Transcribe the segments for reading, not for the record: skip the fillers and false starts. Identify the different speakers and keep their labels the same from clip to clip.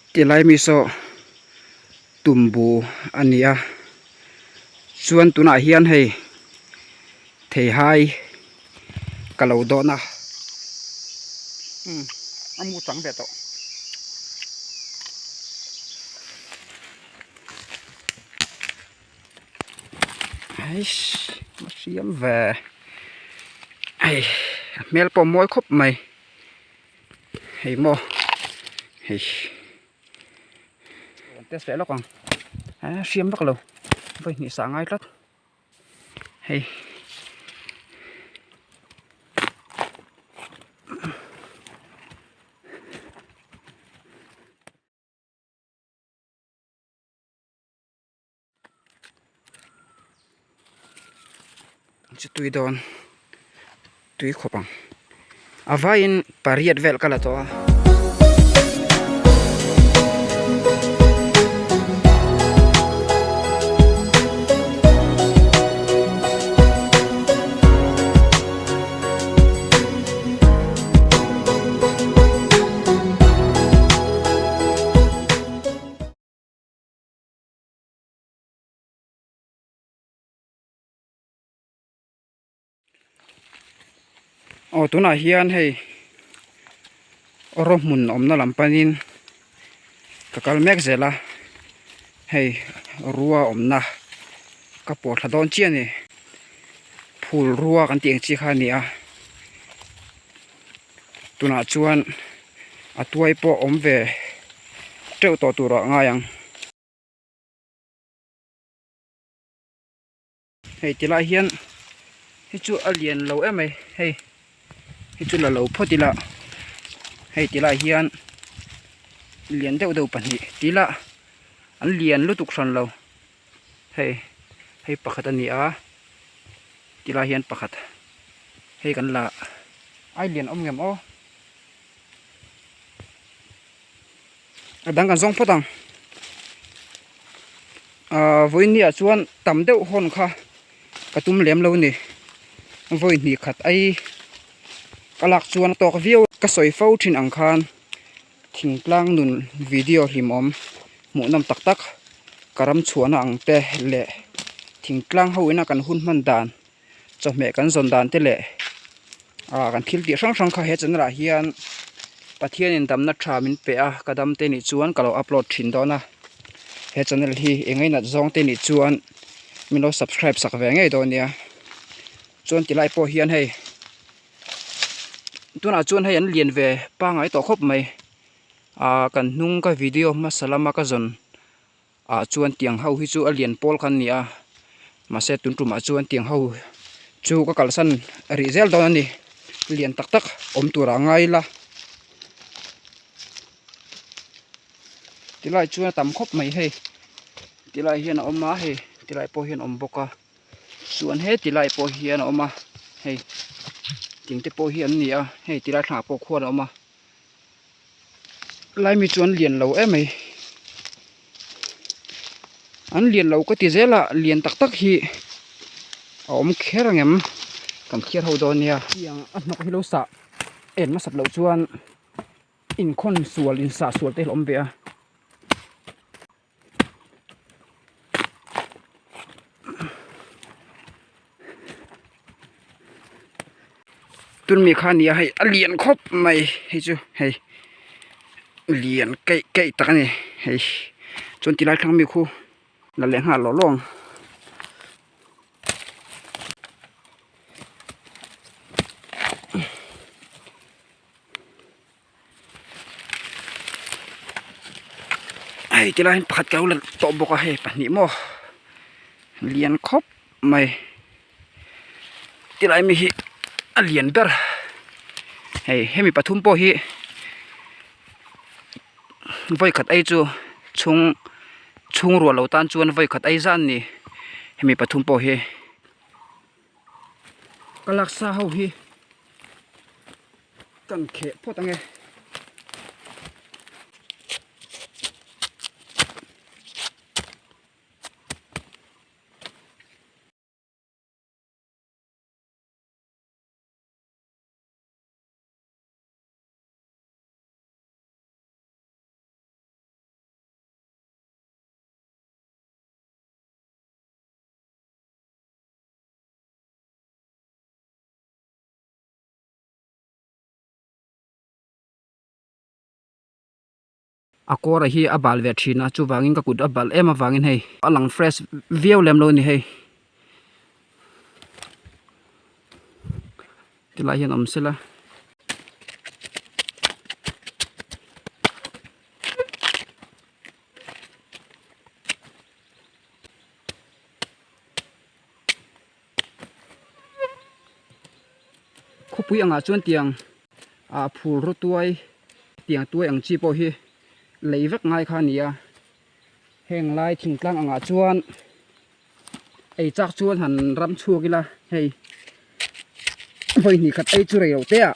Speaker 1: Tilai mi saw tumbu a ni a chuan tunah hian hei theihai ka lo dawn a umm a mu chang ve tawh. Eish a hriam ve hei a hmel pawh a mawi khawp mai hei maw hei kan test leh lawk ang a hriam vak lo vawi hnih sah ngai tlat hei. Chu tui dawn tui khawp ang a vaiin pariat vel ka la tawh a. Aw tunah hian hei rawhmun awmna lam panin ka kal mek zel a hei rua awmna ka pawh thla dawn chiah a ni phul rua kan tih ang chi kha a ni a tunah chuan a tuai pawh awm ve teuh tawh turah a ngai ang. Hei ti lai hian hei chu a lian lo em mai hei hei chu la lo phawt ila hei ti lai hian lian deuh deuh pahnih ti ila an lian lutuk hran lo hei hei pakhat a ni a ti lai hian pakhat hei kan la ai lian awm ngem aw. A dang kan zawng phawt ang ahh vawiin ni ah chuan tam deuh hawn kha ka tum lem lo ni vawi hnih khat ai ka lak chuan a tawk viau ka sawi fo thin ang khan thingtlang nun video hlimawm hmuh nawm tak tak ka ram chhuahna ang te leh thingtlang ho ina kan hun hman dan. Chawhmeh kan zawn dan te leh ah kan thil tih hrang hrang kha he channel ah hian Pathianin damna tha min pe a ka dam te nih chuan ka lo upload thin dawn a he channel hi eng ngai nat zawng te nih chuan min lo subscribe sak ve ngei dawn nia chuan ti lai pawh hian hei tunah chuan hei an lian ve pangai tawh khawp mai ah kan hnung ka video hmasa lama ka zawn. ah chuan tiang ho hi chu a lian pawl kha an ni a mahse tun tumah chuan tiang ho chu ka kalsan rih zel dawn a ni lian tak tak awm turah a ngai ila tilai chuan a tam khawp mai hei tilai hian a awm a hei tilai pawh hian a awm bawk a chuan he tilai pawh hian a awm a hei thing te pawh hi an ni a hei tilai thlangah pawh khuan a awm a. Lai mi chu an lian lo em mai an lian lo ka ti zel a lian tak tak hi a awm kher ang em kan thlir ho dawn nia tiang a hnawk hi lo sah en hmasat loh chuan inkhawn sual insah sual te hi a awm ve a. Tun mi kha a ni a hei a lian khawp mai hei chu hei lian keih keih tak a ni hei chuan tilai thlang mi khu la leh nghal lawh lawh ang. Hei tilai hian pakhat ka lo la tawh bawk a hei pahnih maw lian khawp mai tilai mi hi a lian ber hei hemi pathum pawh hi vawi khat ei chu chhung chhung ruah lo tan chuan vawi khat ei zan a ni hemi pathum pawh hi ka laksa ho hi. Kan kheh phawt ange. A kawr a hi a bal ve thin a chuvangin ka kut a balh em avangin hei a lang fresh viau lem lo a ni hei. Tilai hian awm sela. Khawpui angah chuan tiang ah phul rawtuai tiang tuai ang chi pawh hi lei vek ngai kha a ni a heng lai thingtlang angah chuan ei chak chuan han ram chhuak ila hei vawi hnih khat ei chu rei lo te ah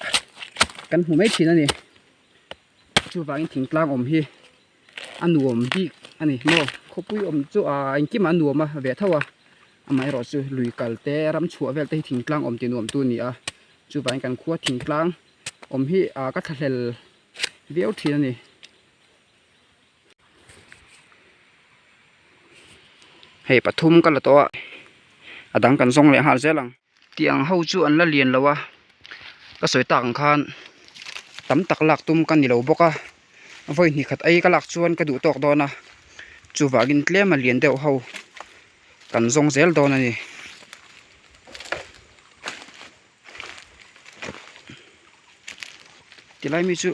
Speaker 1: kan hmu mai thin a ni chuvangin thingtlang awm hi a nuam bik a ni maw khawpui awm chu ah engkim ah a nuam a ve tho a amaherawh chu lui kal te ram chhuah vel te hi thingtlang awm ti nuam tu a ni a chuvangin kan khua thingtlang awm hi ah ka thlahlel viau thin a ni. Hei pathum ka la tawh a a dang kan zawng leh nghal zel ang. Tiang ho chu an la lian lo a ka sawi tak ang khan tam tak lak tum ka ni lo bawk a vawi hnih khat ei ka lak chuan ka duh tawk dawn a chuvangin tlem a lian deuh ho kan zawng zel dawn a ni. Tilai mi chu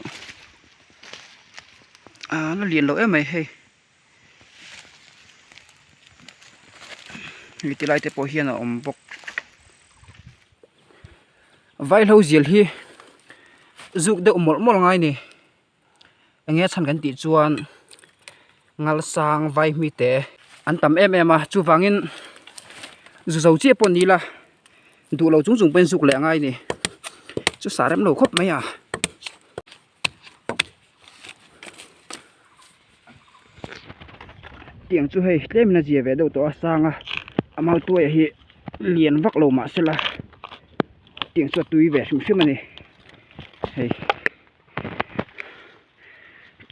Speaker 1: ah la lian lo em mai hei. Hei ti lai te pawh hian a awm bawk vaihlo zial hi zuk deuh mawlh mawlh ngai a ni eng nge chhan kan tih chuan ngalsang vai hmi te an tam em em a chuvangin zu zo chiah pawh ni ila duh lo chung chung pawhin zuk leh a ngai a ni chu sa rem lo khawp mai a. Tiang chu hei tlem in a zia ve deuh tawh a sang a a mau tuai hi lian vak lo mah sela tiang chu a tui ve hrim hrim a ni hei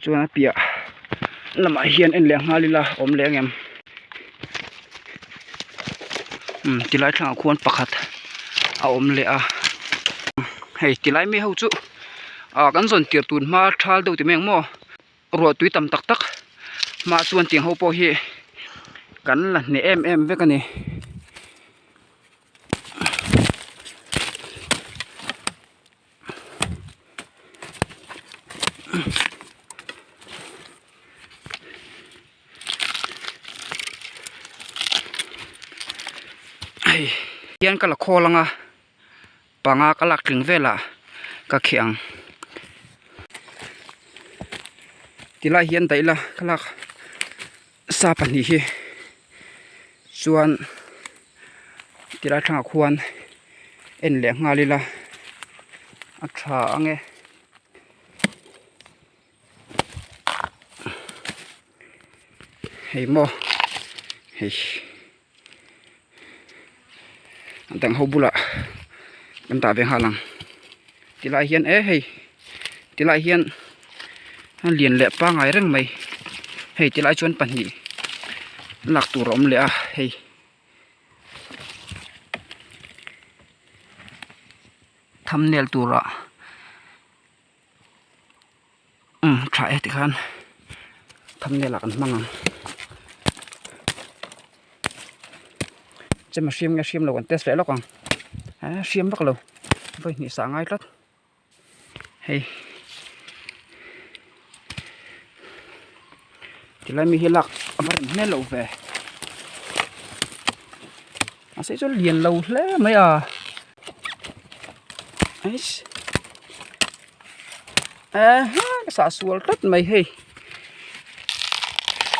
Speaker 1: chuan a piah lamah hian en leh nghal ila awm leh ang em umm tilai thlangah khuan pakhat a awm leh a hei tilai mi ho chu. Ah kan zawn tir tun hma thal deuh ti mai ang maw ruah tui tam tak tak hma chuan tiang ho pawh hi kan la hneh em em vek a ni. Hei hian ka la khawl ang a. Panga ka lak tling velah ka kheh ang tilai hian daih ila ka lak sa pahnih hi chuan tilai thlangah khuan en leh nghal ila a tha ang e. Hei maw hei. A dang ho bulah kan dah ve nghal ang tilai hian e hei tilai hian a lian leh pangai reng mai hei tilai chuan pahnih lak tur a awm leh a hei thumbnail turah. Umm tha e tikhan thumbnail ah kan hmang ang chem a hriam nge hriam lo kan test leh lawk ang eh hriam vak lo vawi hnih sah ngai tlat hei tilai mi hi lak a va rem hmel loh ve mahse chuan lian lo hle mai a eiss. Eh ka sah sual tlat mai hei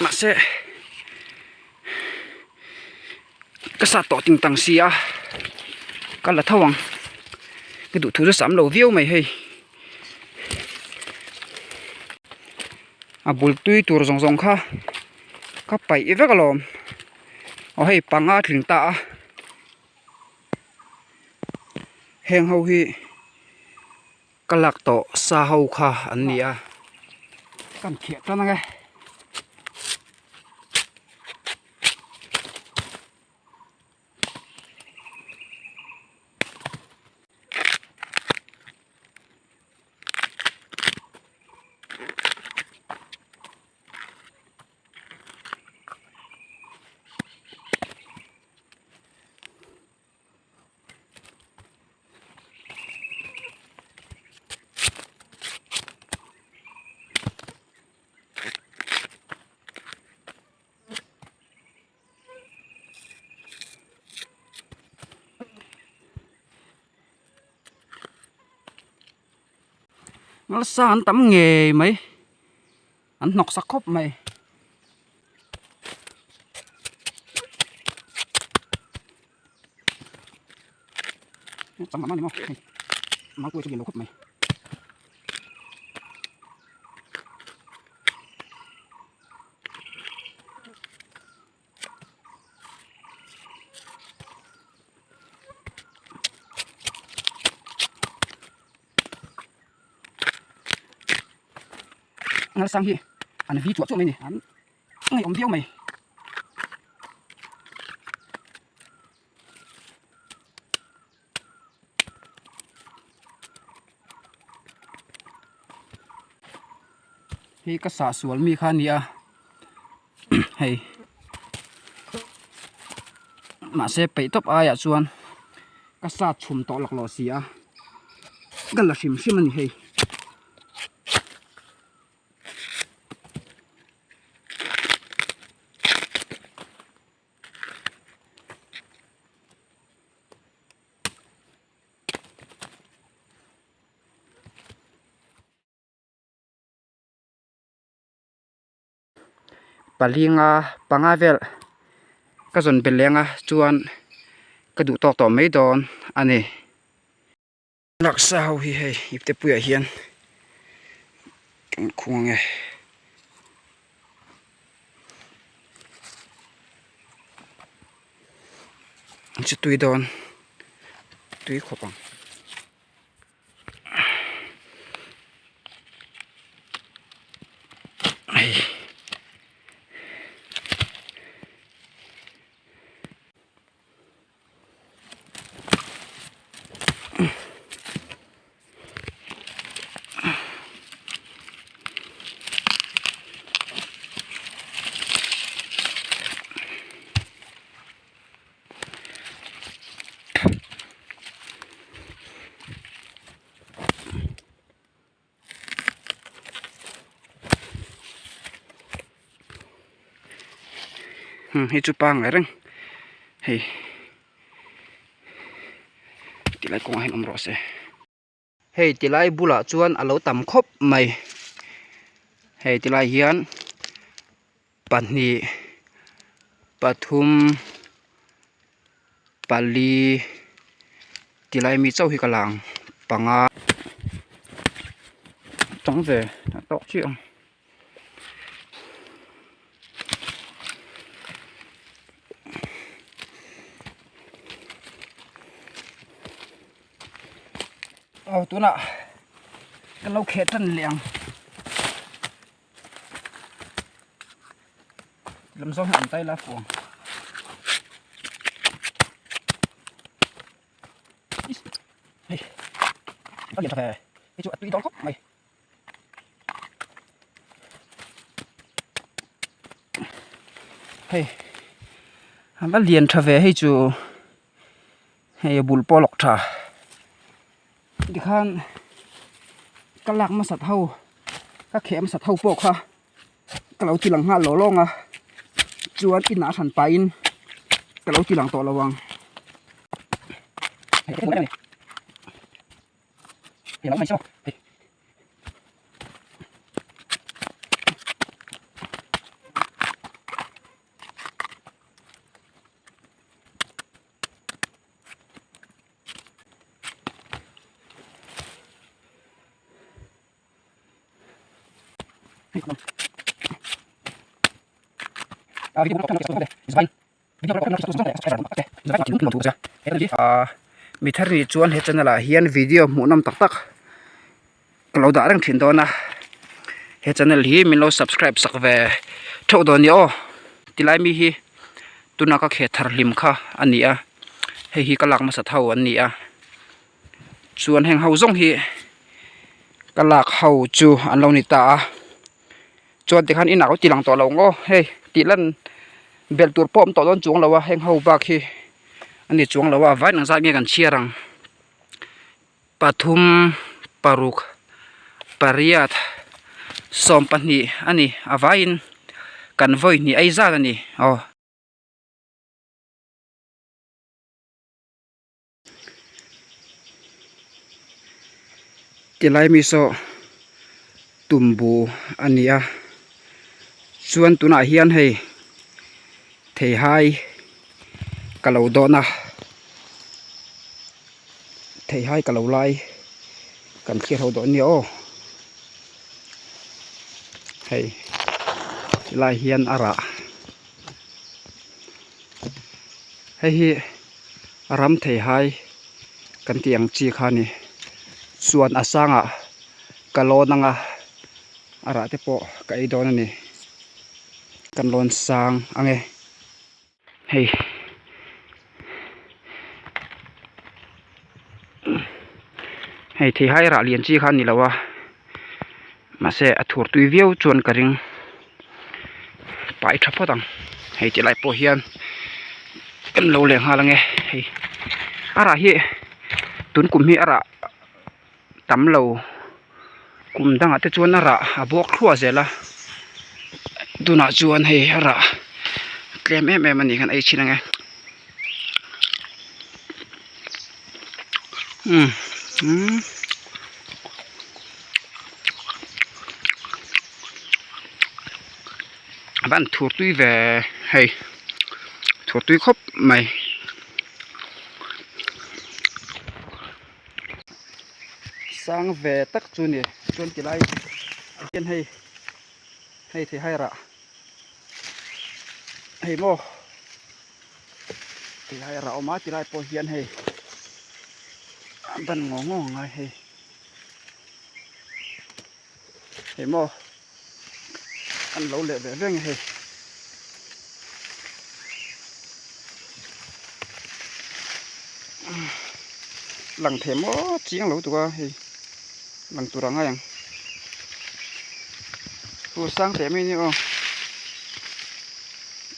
Speaker 1: mahse ka sat tawh ting tang si a ka la tho ang ka duh thu chu sam lo viau mai hei a bul tui tur zawng zawng kha ka paih vek alawm aw hei panga tling ta a heng ho hi. Ka lak tawh sa ho kha an ni a kan thiah tan ang e. Nalsa an tam ngei mai an hnawk sak khawp mai. Ngalsang hi an vi chuah chuah mai a ni an ngaihawm viau mai. Hei ka sah sual mi kha a ni a hei mahse peih tawp aiah chuan ka sat chhum tawh laklawh si a ka la hrim hrim a ni hei. Palinga panga vel ka zawn belh leng a chuan ka duh tawk tawh mai dawn a ni. Laksa ho hi hei ipte puiah hian kan khung ang e. Chu tui dawn tui khawp ang. Hei. Hei chu pangngai reng hei tilai kawngah hian awm rawh se. Hei tilai bulah chuan a lo tam khawp mai hei tilai hian pahnih pathum pali tilai mi chauh hi ka la ang panga tang ve a tawk chiah ang. Aw tunah kan lo kheh tan leh ang lam zawng hi an tai la fuh ang hei a lian tha ve hei chu a tui dawn khawp mai. Hei a va lian tha ve hei chu hei a bul pawh a lawk tha tikhan ka lak hmasat ho ka kheh hmasat ho pawh kha ka lo ti lang nghal lawng lawng a chuan inah hran pahin ka lo ti lang tawh lo ang. Mi thar nih chuan he channel ah hian video hmuh nawm tak tak ka lo dah reng thin dawn a he channel hi min lo subscribe sak ve theuh dawn nia aw tilai mi hi tuna ka kheh thar hlim kha a ni a hei hi ka lak hmasa tho an ni a chuan heng ho zawng hi ka lak ho chu an lo ni ta a. Chuan tikhan inah ka ti lang tawh lo ang aw hei tih lan belh tur pawh a awm tawh dawn chuang lo a heng ho bak hi a ni chuang lo a vai ang zat nge kan chhiar ang pathum paruk pariat 12 a ni a vaiin kan vawi hnih a zat a ni aw. Tilai mi saw. Tumbu a ni a chuan tunah hian hei theihai ka lo dawn a theihai ka lo lai kan thlir ho dawn nia aw hei tilai hian a rah hei hi ram theihai kan tih ang chi kha a ni chuan a sangah ka lawn anga a rah te pawh ka ei dawn a ni kan lawn sang ang e hei hei theihai rah lian chi kha a ni lo a mahse a thur tui viau chuan ka ring pai tha phawt ang hei ti lai pawh hian kan lo leh nghal ang e hei a rah hi tun kum hi a rah. Tam lo kum dangah te chuan a rah a buak thluah zel a tunah chuan hei a rah tlem em em a nih khan ei chhin ang e umm umm a van thur tui ve hei thur tui khawp mai. Sang ve tak chu ni chuan ti lai ah hian hei hei theihai rah hei maw theihai rah a awm a ti lai pawh hian hei a ban ngawng ngawng a ngai hei hei maw. An lo leh ve veng hei. Lang thei maw chiang lo tuk a hei lang tur a ngai ang. Chu sang teh mai a ni aw.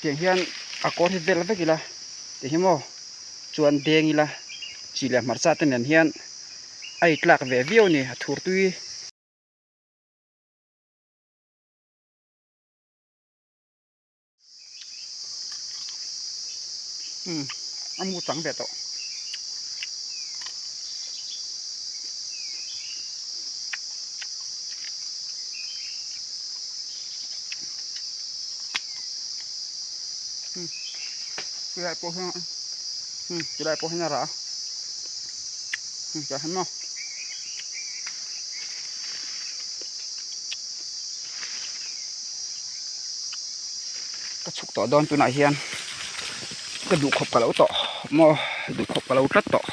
Speaker 1: Tiang hian a kawr hi vel vek ila ti hi maw chuan deng ila chi leh hmarcha te nen hian a intlak ve viau a ni a thur tui. Umm a mu chang ve tawh. Umm tilai pawh hian umm tilai pawh hian a rah a umm tah hian maw. Ka chhuk tawh dawn tunah hian ka duhkhawp ka lo tawh maw duhkhawp ka lo tlat tawh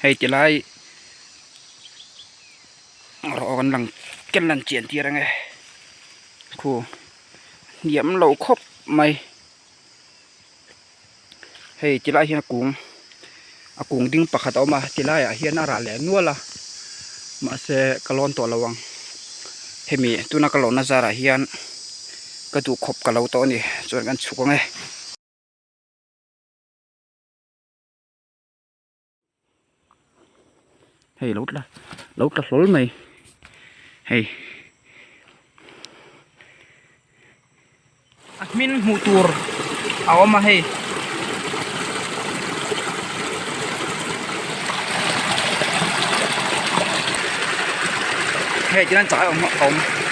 Speaker 1: hei ti lai rawh kan lang ken lan chian tir ange khu hniam lo khawp mai. Hei ti lai hian a kung a kung ding pakhat a awm a ti laiah hian a rah leh nual a mahse ka lawn tawh lo ang hemi tuna ka lawnna zarah hian ka duhkhawp ka lo tawh a ni chuan kan chhuk ang e. Hei lo tla lo tla hlawl mai hei a hmin hmuh tur a awm a hei hei tihian chai a awm.